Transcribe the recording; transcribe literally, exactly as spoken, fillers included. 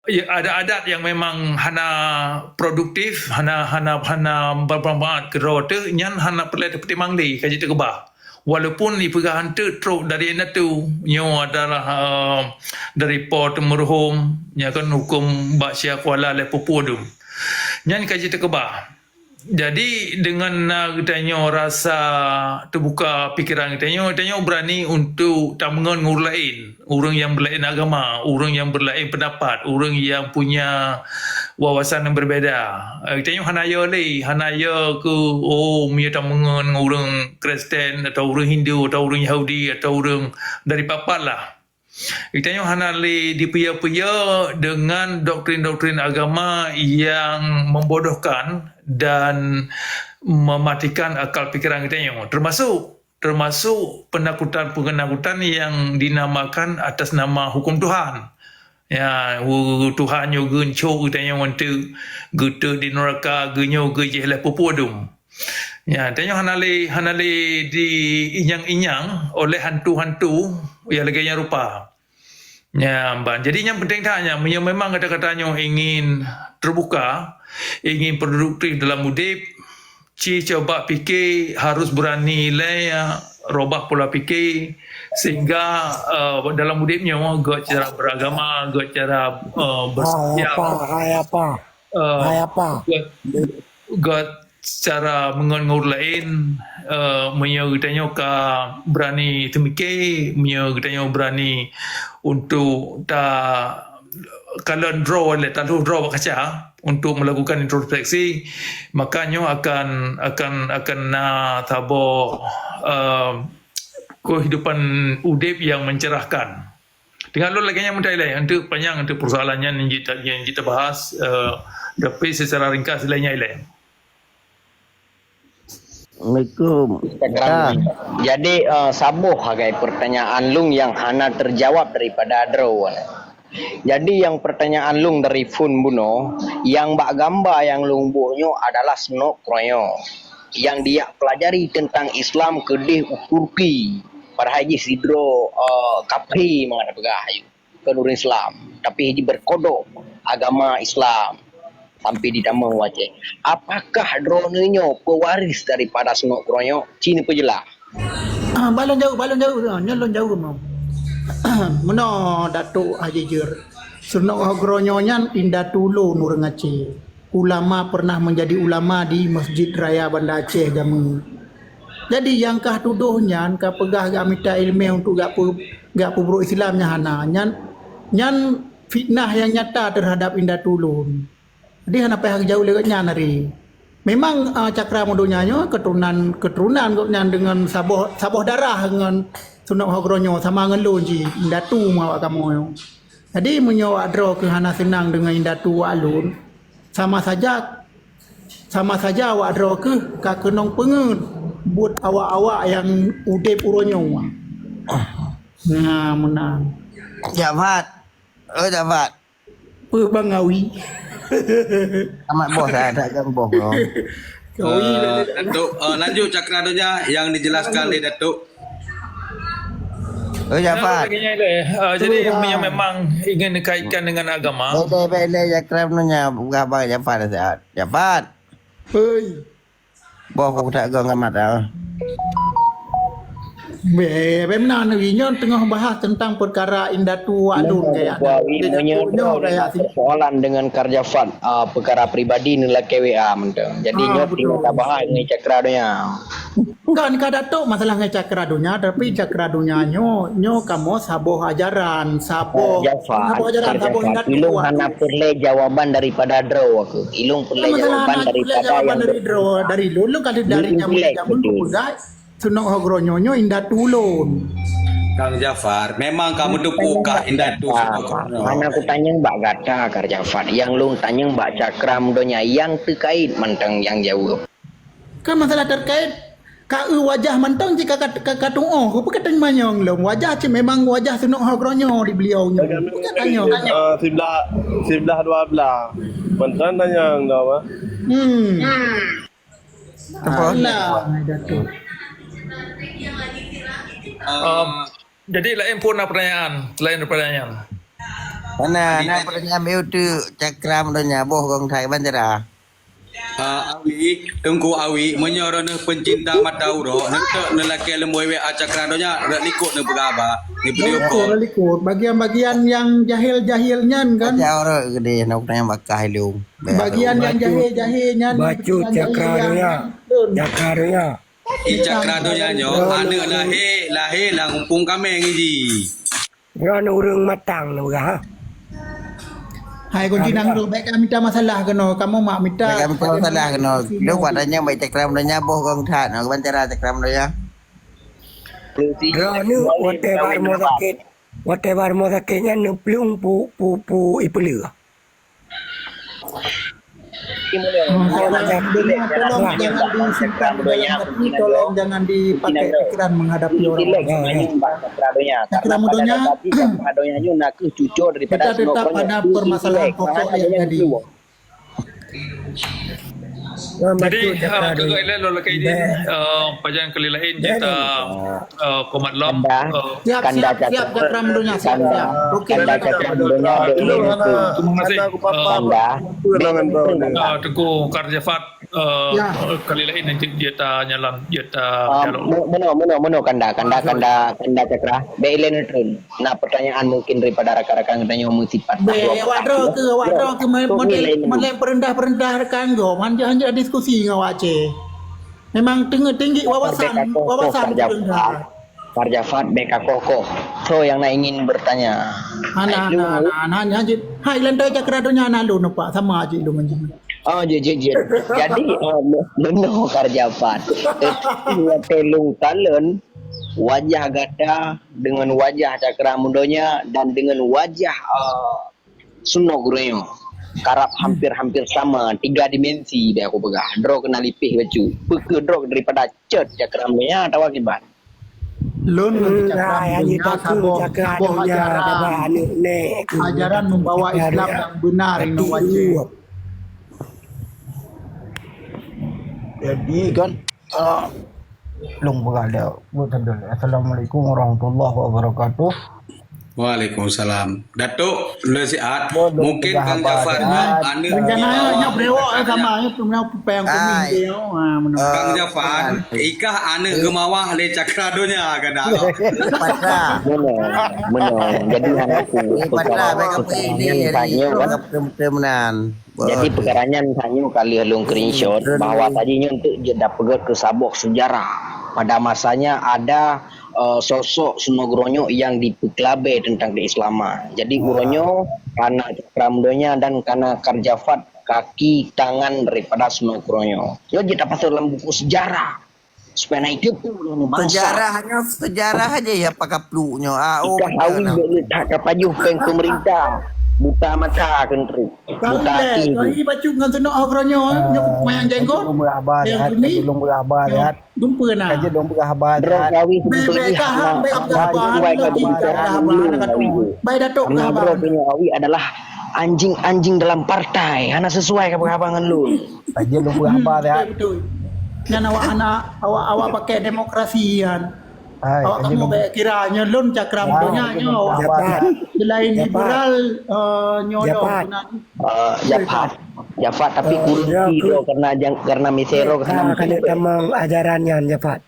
ya, adat-adat nyang memang hana produktif, hana, hana, hana bermanfaat keu droe teuh, nyan hana peureulée tapeutimang lé ka jeuet teukeubah. Walaupun ipeugah hanteuk trok dari indatu, nyoe adalah, eh, dari po teumeuruhom, nyan kan huköm bak sia kuala lé peue-peue dum. Nyan ka jeuet teukeubah. Jadi, deungon na geutanyoe rasa teubuka pikeran geutanyoe, geutanyoe beurani untuk tameungon ngon ureuëng laén, ureuëng nyang beulaén agama, ureuëng nyang beulaén peundapat, ureuëng nyang punya wawasan nyang berbeda. Eh, geutanyoe hana yo lé, hana yo keu, oh, meunyoe tameungon ngon ureuëng Kristen, atau ureuëng Hindu, atau ureuëng Yahudi, atau ureuëng dari pat-pat lah. Geutanyoe hana lé dipeuyo-peuyo deungon doktrin-doktrin agama nyang membodohkan dan mematikan akal pikiran geutanyoe, termasuk, termasuk penakutan-penakutan nyang dinamakan atas nama huköm Tuhan. Ya, u-, Tuhan nyoe geuncok geutanyoe ngon teuk, geuteuk di neuraka, geunyoe geujih lé peue-peue dum. Ya, tanyoe hana lé, hana lé diinyang-inyang oleh hantu-hantu nyang lagée nyan rupa. Ya, ban. Jadi, nyang penting that nyan, meunyoe memang gata-gata nyoe ingin terbuka, ingin produktif dalam udeb, ci coba pike harus berani lé, ya, robah pola pike, sehingga, eh, dalam udeb nyoe, gét cara beragama, gét cara, eh, bersosial. Hai apa? Hai apa? Eh, hai apa? Gét, gét cara meungon ngon ureuëng laén, eh, meunyoe geutanyoe ka berani teumike, meunyoe geutanyoe berani untuk ta kalon droe lé, taluh droe bak kaca untuk melakukan introspeksi, maka nyoe akan, akan, akan na saboh, eh, kehidupan udeb yang mencerahkan. Tinggai lôn lagée nyan meutai lé, untuk panjang untuk persoalan nyan yang kita, yang kita bahas, eh, tapi secara ringkas lé nyan lé. Assalamualaikum. Jadi, eh, saboh hagai pertanyaan lôn yang hana terjawab daripada droe. Jadi, yang pertanyaan lôn dari phone bunoe, yang bak gamba yang lôn buet nyoe adalah snok kroyo yang dia pelajari tentang Islam keudeh u Turki. Padahai jih sidroe, eh, kafé mangat peugah ayue. Kon ureuëng Islam, tapi jih berkodok agama Islam sampai di Damoh Aceh. Apakah droeneuh nyoe pewaris daripada snok kroyo? Ci neupeujeulaih. Ah, balon jaweueb, balon jaweueb, nyoe lôn jaweueb. Meunoe Datuk Haji Jeur. Snok kroyo nyan indatu lôn ureuëng Aceh. Ulama pernah menjadi ulama di Masjid Raya Banda Aceh jameun. Jadi nyang kah tudoh nyan ka peugah gak mita ileumé untuk gak peu, gak peubrok Islam nyan hana. Nyan, nyan fitnah nyang nyata terhadap indatu lôn. Jadi hana payah geujaweueb lé gobnyan hari. Memang, ah, Cakra Mudo nyan nyoe keturunan, keturunan gobnyan deungon saboh, saboh darah ngon Snok Hogro nyoe sama ngon lôn jih, indatu meuawak kamoe nyoe. Jadi meunyoe awak droe keuh hana seunang deungon indatu awak lôn, sama saja, sama saja awak droe keuh ka keunong peungeuet buet awak-awak nyang udeb uroe nyoe. Nah, meunan. Jafat. Oh, Jafat. Peue Bang Awi? Amat boh dah, dah jam boh, bro. Awi Eh, dah. Datuk, eh, lanjut Cakra Donya yang dijelaskan oleh Datuk. Oh, Jafar. Nah, begini deh. Eh, jadi Tuhan. Yang memang ingin dikaitkan dengan agama. Baik, baik, baik, baik, Cakra Donya, bukan Abang Jafar sihat. Jafar. Hei. Boh, aku tak gong amat dah. Beh, beh, meunan lagi. Nyoe teungoh bahas tentang peukara indatu wak lôn kaya. Meunyoe kaya persoalan dengan Karjafat, ah, peukara pribadi neulakée W A mantong. Jadi, ah, nyoe betul. Tinggal tabahas ngon Cakra Donya. Bukan ka Datuk masalah ngon Cakra Donya, tapi Cakra Donya nyoe, nyoe kamoe saboh ajaran, saboh, Karjafat, saboh ajaran, saboh Karjafat. Indatu. Ilung hana peureulée jawaban daripada droe aku. Ilung peureulée jawaban daripada nyang dari droe, dari lôn, lôn ka dari jameun kupeugah, Snok Hogro nyoe nyoe indatu lôn. Kang Jafar, memang kamu tepuk kah indatu Snok Hogro? Hana kutanyong bak gata, Kang Jafar. Yang lôn tanyong bak Cakra Mudo Nyan yang terkait mantong nyang jaweueb. Kan masalah terkait ka eu wajah mantong jih ka, ka, ka, ka tuoh. Ku peukatan manyong lom. Wajah cit memang wajah Snok Hogro nyoe di beliau nyoe. Bukan tanyong. Ah, siblah, siblah dua belah. Mantong tanyong dah, Mak. Hmm. Apa? Alah, Datuk. Um, jadi lain pun ada pertanyaan, selain pertanyaan. Mana, na peurtanyaan bacut cakra meudônya boh gong that ban cara. Ah, Awi, Teungku Awi, meunyoe droeneuh peucinta mata uroe, neutôk neulakée leumboi wée a cakra donya, rot likot neupeugah haba, neupeudiyok. Betul, rot likot. Bagian-bagian yang jahil-jahil nyan kan? Aja orang gede nak tanya bakah ilung. Bagian yang jahil-jahil nyan, bacut yang cakra jahil donya. Nyan. Cakra donya. Di cakra donya nyoe, aneuk lahé, lahé lam umpung kaméng ji. Droeneuh ureuëng matang neupeugah, ha? Hai kunci nang tu, baik kami minta masalah keunoe, kamu mak minta. Baik kami minta masalah keunoe. Lu buat tanya baik cakra donya boh gong that, nah, ban cara cakra donya. Droeneuh watée bak rumoh sakét, watée bak rumoh sakét nyan neuplueng pu, pu, pu ipeuleueh. Tolong, tolong jangan disimpan dalam hati, tolong jangan dipakai pikiran menghadapi orang lain. Cakra mudonya, kita tetap pada permasalahan pokok yang tadi. Jadi, ah, keugai lé lôn lakée idin, ah, pajan kali laén jeuet ta, ah, komat lom. Siap, siap, siap, cakra mudonya, siap, siap. Oke, kanda siap. Cakra mudonya. Terima kasih. Kanda. Ah, Teungku Karjafat, ah, kali laén jeuet ta nyalan, jeuet ta dialog. Meunoe, meunoe, meunoe kanda, kanda, kanda, kanda cakra. Bek ilée neutreun. Na pertanyaan mungkin daripada rakan-rakan geutanyoe meusipat. Beh, awak droe ke, awak droe ke model, model perendah-perendah rakan gob. Hanjeuet, hanjeuet diskusi ngon awak Aceh. Memang tinggi, tinggi wawasan, wawasan perendah. Karjafat beka kokoh. So yang nak ingin bertanya. Hana, hana, hana, hana, hanjeuet. Hai, lantai cakra donya na lôn nampak sama aja lôn manjing. Oh, jeuet, jeuet, jeuet. Jadi, uh, meunoe Karjafat. Watée lôn kalon wajah gata dengan wajah cakra mudonya dan dengan wajah, uh, Sunoe Gurée. Karab hampir-hampir sama, tiga dimensi deh aku peugah. Droe keunan lipéh bacut. Peu kheueh droe daripada cot cakra mudonya atawa kiban? Lôn ngon cakra mudonya saboh, saboh ajaran. Ajaran membawa Islam yang benar inoe Aceh. Jadi kan, ah, lôn beurada. Assalamualaikum warahmatullahi wabarakatuh. Waalaikumsalam. Datuk, lôn siat. Mungkin Kang Jafar nyoe aneuk. Rencana nyoe brewok sama nyoe pernah pupeng kuning dia. Ha, meunoe. Kang Jafar, ikah aneuk geumawah lé cakra donya keunan. Patra. Meunoe, meunoe. Jadi hana aku. Patra, baik apa ini, jadi tanyoe kan. Jadi peukara nyan tanyoe ka lheueh lôn screenshot bahwa tadi nyoe untuk jeuet dapeugét keu saboh sejarah. Pada masanya ada, eh, sosok Sunoe Gurée yang dipeukeulabée teuntang keislaman. Jadi uroe nyoe kana cakra mudonya dan kana Karjafat kaki tangan daripada Sunoe Gurée. Nyoe jeuet tapasoe dalam buku sejarah. Supaya na itu tu bansa. Sejarah hanya sejarah aja ya pakai pluk nyoe. Ah, oh, ikah awi bek letak ka pajoh peng pemerintah. Buta mata kentri. Buta hati. Kali bacut ngon senok ah keronyo, nyoe mayang jenggot. Belum beraba lihat, belum beraba lihat. Jumpa na. Kaji belum beraba lihat. Bek kah bek apa? Baik Datuk. Karena bro punya awi adalah anjing-anjing dalam partai. Hana sesuai ka beraba ngon lôn. Aja lu beraba ya. Betul, betul. Nyan awak anak, awak, awak pakai demokrasi kan. Hai, awak kamu baik kira nyo lôn cakram punya nyo awak. Selain liberal, eh, nyo dong. Eh, Jafat. Jafat tapi kurang tu karena jang-, karena misero karena tamang ajaran nyan Jafat.